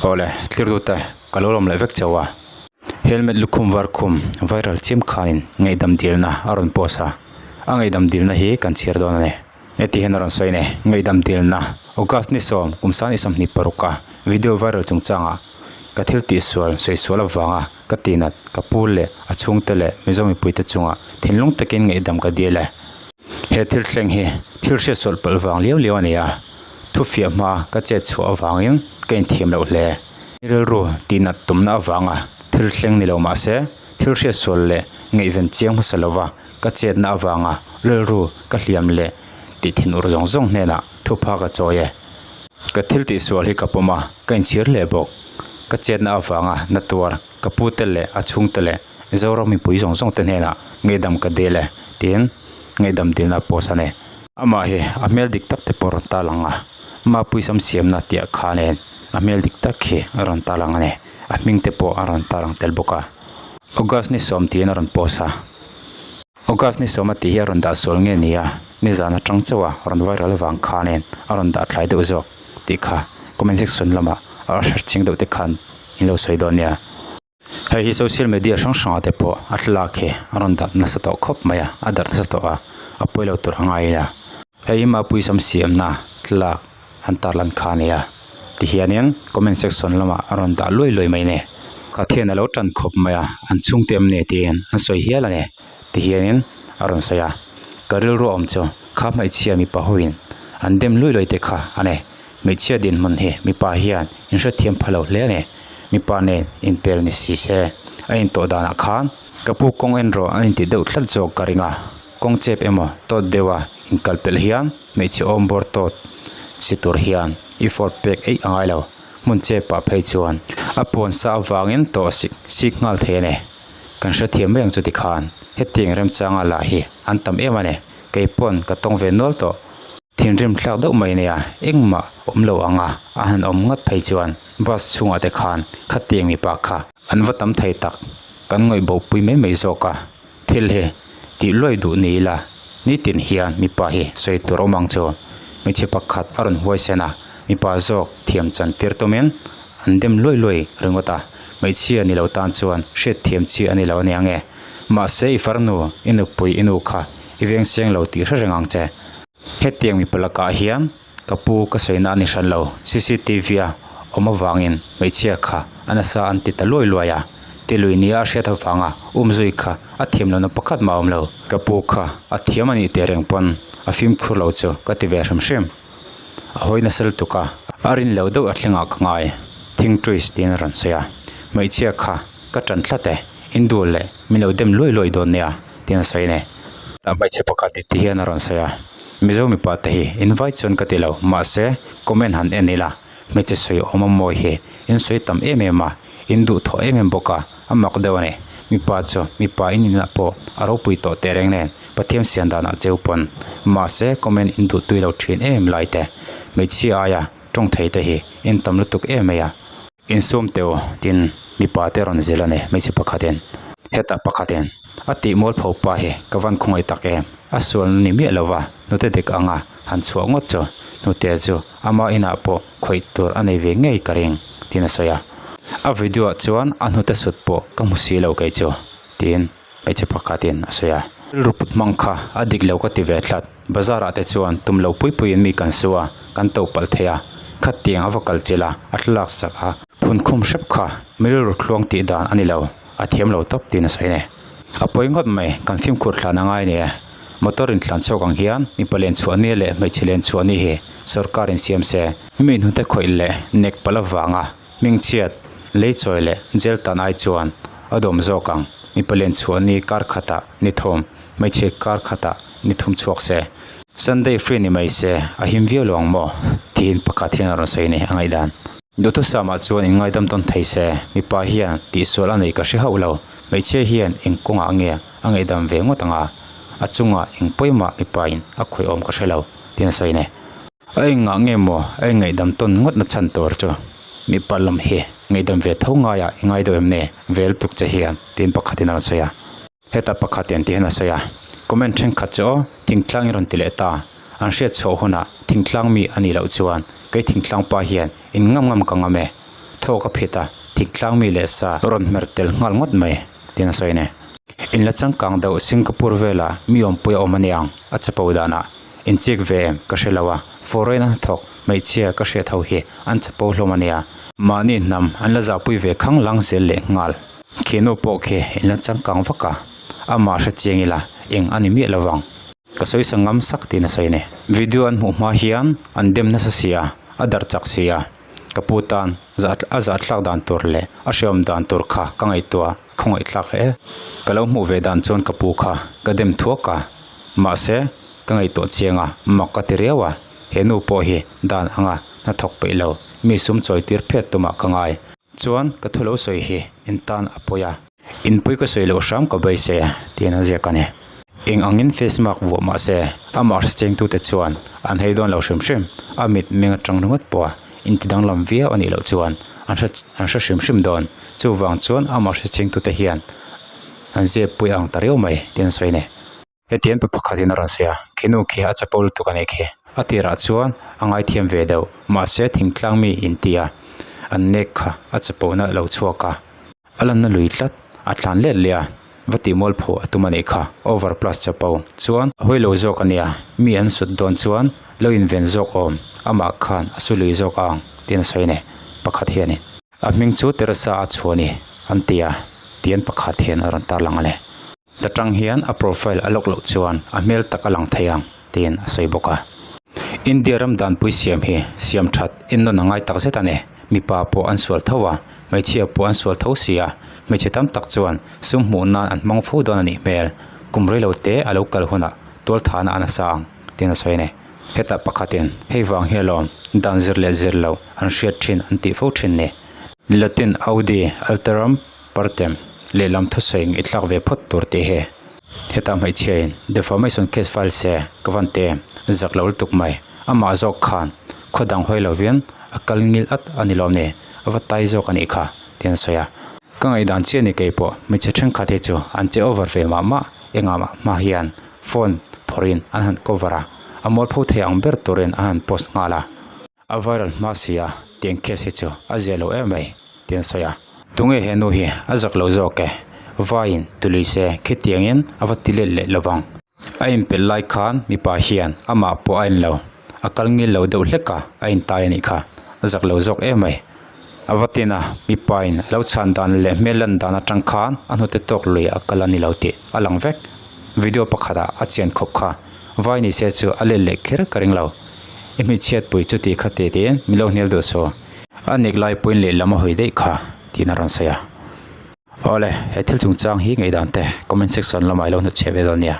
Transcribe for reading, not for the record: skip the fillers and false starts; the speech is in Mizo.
Awle, thlir tute ka lo lawm leh vek chauh a. Helmet lukhum var khum viral chiam khanin ngaihdam dilna a rawn post a, a ngaihdam dilna hi kan chhiar dawn a ni. Heti hian a rawn sawi a ni, Ngaihdam dilna August ni sawm kum sang ni sawmhnih paruk a video viral chungchangah ka thil tihsual sawi sual avanga ka tinat ka pu leh a chhungte leh Mizo mipuite chungah thinlung takin ngaihdam ka dil e. He thil thleng hi thil hriatsual palh vang liau liau a ni a, thufiah hma ka chet chhuah avangin ka inthiam loh hle. Rilru tihnat tumna avanga thil thleng ni lo mah se, thil hriatsual leh ngaihven chiang hmasa lova ka chetna avanga rilru ka hliam leh tih thinur zawng zawng hnenah thupha ka chawi e. Ka thil tihsual hi ka pawm a, ka inchhir hle bawk. Ka chetna avanga na tuar ka pute leh a chhungte leh Zoram mipui zawng zawng te hnenah ngaihdam ka dil e tiin ngaihdam dilna post a ni. Amah hi a hmel dik tak te pawh a rawn ta lang a, Mapui sam siamna tih ah khanin a hmel dik tak hi a rawn ta lang a ni. A hming te pawh a rawn ta lang tel bawk a. August ni sawm tiin a rawn post a. August ni sawm a tih hi a rawn dah sual nge ni a, nizan atang chauh a rawn viral avang khanin a rawn dah thlai deuh zawk tih kha comment section lamah a hre ching deuh te khan in lo sawi dawn nia. Hei hi social media hrang hrang ah te pawh a thlalak hi a rawn dah nasa tawh khawp mai a a darh nasa tawh a a pawi lo tur a ngai a hei hi mapui sam siamna thlalak an tarlan kha a ni a tihianin comment section lamah a rawn dah luai luai mai a ni ka thian alo tan khawp mai a an chhungte em ni tiin an sawi hial a ni tihianin a rawn sawi a ka rilru awm chu kha hmeichhia mipa hoin an dem luai luai te kha a ni. Hmeichhia dinhmun hi mipa hian inhrethiam pha lo hle a ni. Mipa nen inpel ni si se a intawh danah khan ka pu kawng en rawh a intih deuh tlat zawk ka ring a. Kawng chep emaw tawt deuha inkal pelh hian hmeichhe awm bawr tawt si tur hian effort pek eih a ngai lo. Hmun chepah phei chuan a pawn sa avangin tawh sik sik nghal thei a ni. Kan hrethiam mai ang chu tikhan hetiang remchanga lah hi an tam em a ni. Keipawn ka tawng ve nual tawh. Thinrim thlak deuh mai nia, engmah awm lo ang a, a han awm ngat phei chuan bus chhungah te khan khatiang mipa kha an va tam thei tak, kan ngawih bo pui mai mai zawk a, thil hi tih luai duh ni ila nitin hian mipa hi sawi tur awm ang chu, hmeichhe pakhat a rawn huai sen a, mipa zawk thiam chan tir tumin an dem luai luai ringawt a, hmeichhia ni lo tan chuan hriatthiam chi a ni lo ania nge, mahse i farnu i nupui i nu kha i veng seng lo tih hre reng ang che. Hetiang mipa lakah hian ka pu ka sawina a ni hran lo, cctv a awm avangin hmeichhia kha a nasa an ti ta luai luai a, tilui nia a hriat avanga umzui kha a thiam lohna pakhat mah a awm lo. Ka pu kha a thiam a nih teh reng pawn a fimkhur lo chu ka ti ve hrim hrim. A hawi nasa lutuk a, a rin lo deuh a thlengah ka ngai, think twice tiin a rawn sawi a, hmeichhia kha ka ṭan tlat e, indul leh min lo dem luai luai dawn nia tiin a sawi a ni. A hmeichhe pakhat i ti hian a rawn sawi a, Mizo mipa te hi invite chuan ka ti lo, mahse comment han en ila hmeichhe sawi awm a mawi hi in sawi tam em em a, in duh thawh em em bawk a, a mak deuh a ni. Mipa chu mipa in inah pawh a ropui tawh teh reng nen Pathian sian danah cheu pawn mahse comment in duh tui lo thin em lai te hmeichhia aia tawng thei te hi in tam lutuk em mai a. Insum teu tin mipa te rawn zil a ni hmeichhe pakhatin hetah pakhatin a tih mual pho pa hi ka van khawngaih tak em a sual ni miah lova hnute dik anga han chhuah ngawt chu hnute chu ama inah pawh khawih tur a nei ve ngei ka ring tiin a sawi a a video ah chuan a hnute sut pawh ka hmu si lo kei chu tiin hmeichhe pakhatin a sawi a. Rilru put hmang kha a dik lo ka ti ve tlat. Bazar ah te chuan tum lo pui puiin mi kan su a, kan to palh thei a. Khatiang a va kal chilh a, a thlalak sak a. Phun khum hrep kha mi rilru thluang tih dan a ni lo, a thiam lo tawp tiin a sawi a ni. A pawi ngawt mai, kan fimkhur thlan a ngai nia. Motor in thlan chhuak ang hian mipa len chhuah ni leh hmeichhe len chhuah ni hi sorkar in siam se. Mi hnute khawih leh nek palh avanga hmingchhiat, leichawi leh jail tan ai chuan a dawm zawk ang. Mipa len chhuah ni kar khatah ni thawm, hmeichhe kar khatah ni thum chhuak se. Sunday free ni mai se, a him viau lo ang maw? Tiin pakhat hian a rawn sawi a ni a ngaihdan. Duhthusama chuan in ngaidam tawn thei se, mipa hian tihsual a nei ka hre hauh lo. Hmeichhia hian eng kawngah nge a ngaihdam ve ngawt ang a? A chungah eng pawimah mipa in a khawih awm ka hre lo, tiin a sawi a ni. A engah nge maw a inngaihdam tawn ngawt na chhan tur chu mipa lam hi ngaihdam ve tho ngaiah i ngai deuh em ni? Vel tuk che hian tiin pakhatin a rawn sawi a. Heta pakhatin ti hian a sawi a, comment thenkhat chu aw thingtlang i rawn ti leh ta, an hriat chhuah hunah thingtlang mi a nih loh chuan kei thingtlang pa hian in ngam ngam ka ngam e. Thawk a phit a, thingtlang mi leh sa rawn hmer tel nghal ngawt mai, tiin a sawi a ni. Inla changkang deuh Singapore vela mi awmpui a awm a niang, a chapo danah. Inchik ve em ka hre lo a, foreign a hnathawk hmeichhia ka hriat ho hi an chapo hlawm a nia. Mahni hnam an la zahpui ve khang lang zel leh nghal. Khi nu pawh khi inla changkang vak a, amah hre chiang ila eng a ni miah lo vang. Ka sawi sa ngam sak tiin a sawi a ni. Video an hmuh hma hian an dem nasa si a, a darh chak si a. Ka pu tan a zahthlak dan tur leh a hreawm dan tur kha ka ngaihtuah khawngaihthlak hle. Ka lo hmuh ve dan chuan ka pu kha ka dem thuak a, mahse ka ngaihtuah chiang a, mak ka ti riau a, he nu pawh hi dan anga hnathawk peih lo, mi sum chawi tir phet tumah ka ngai. Chuan ka thu lo sawi hi in tan a pawi a. Inpui ka sawi loh hram ka beisei a, tiin a ziak a ni. Eng angin face mask vuah mah se, amah hrichengtute chuan an hei dawn lo hrim hrim. A mit meng atang ringawt pawh a inti danglam viau a nih loh chuan an hre an hre hrim hrim dawn. Chuvang chuan amah hrichengtute hian an zep pui ang ta riau mai, tiin a sawi a ni. Hetiang pa pakhatin a rawn sawi a, khi nu khi a chapo lutuk a nih khi. A tirah chuan a ngaithiam ve deuh, mahse thingtlang mi inti a, an nek kha a chapona a lo chhuak a. A lanna lui tlat, a tlan let leh a, va tih mual phuh a tum a nih kha, over plus chapo chuan a hawi lo zawk a nia, mi an sut dawn chuan lo inven zawk awm, amah khan a su lui zawk ang tiin a sawi a ni, pakhat hianin. A hming chu Teresa a chhuah a ni, an ti a, tian pakhat hian a rawn tarlang a ni. Ta tang hian a profile a lawk loh chuan a hmel tak a lang thei ang tiin a sawi bawk a. India ram danpui siam hi siam that ennawn a ngai tak zet a ni. Mipa pawh an sual tho a, hmeichhia pawh an sual tho si a, hmeichhe tam tak chuan sum hmuh nan an hmang fo dawn a nih hmel. Kum rei lo te a lo kal hunah tualthahna a nasa ang tiin a sawi a ni. Hetah pakhatin hei vang hi alawm dan zir leh zir loh an hriat thin an tih fo thin ni. Latin Audi Alteram Partem, lehlam thusawi ngaihthlak ve phawt tur tih hi heta hmeichhiain defamation case file se ka van te zak lo lutuk mai. Amah zawk khan khaw dang hawi lovin a kal ngil at a ni lawm ni, a va tai zawk a nih kha tiin a sawi a. Ka ngaihdan chiah ni kei pawh hmeichhe thenkhat hi chu an che over ve mah mah engah mah hma hian phone phawrhin an han cover a, a mualpho thei ang ber turin an han post nghal a. A viral hma si a, tiang case hi chu a zia lo em mai tiin a sawi a. Tunge he nu hi a zak lo zawk e, vaiin tului se khitiangin a va ti let leh lovang. A inpelh lai khan mipa hian amah pawh a en lo, a kal ngil lo deuh hlek a, a intai a nih kha, a zak lo zawk em mai. A va tin a, mipa in a lo chhan dan leh hmel lan dan atang khan a hnute tawk lui a kal a ni lo tih a lang vek. Video pakhatah a chian khawp kha, vai ni se chu a let leh kher ka ring lo. I hmeichhiatpui chu tih kha tih tiin min lo hnial duh saw. A nek lai pawhin lehlam a hawi daih kha tiin a rawn sawi a. Awle, he thil chungchang hi ngaihdan te comment section lamah i lo hnutchhiah ve dawn nia.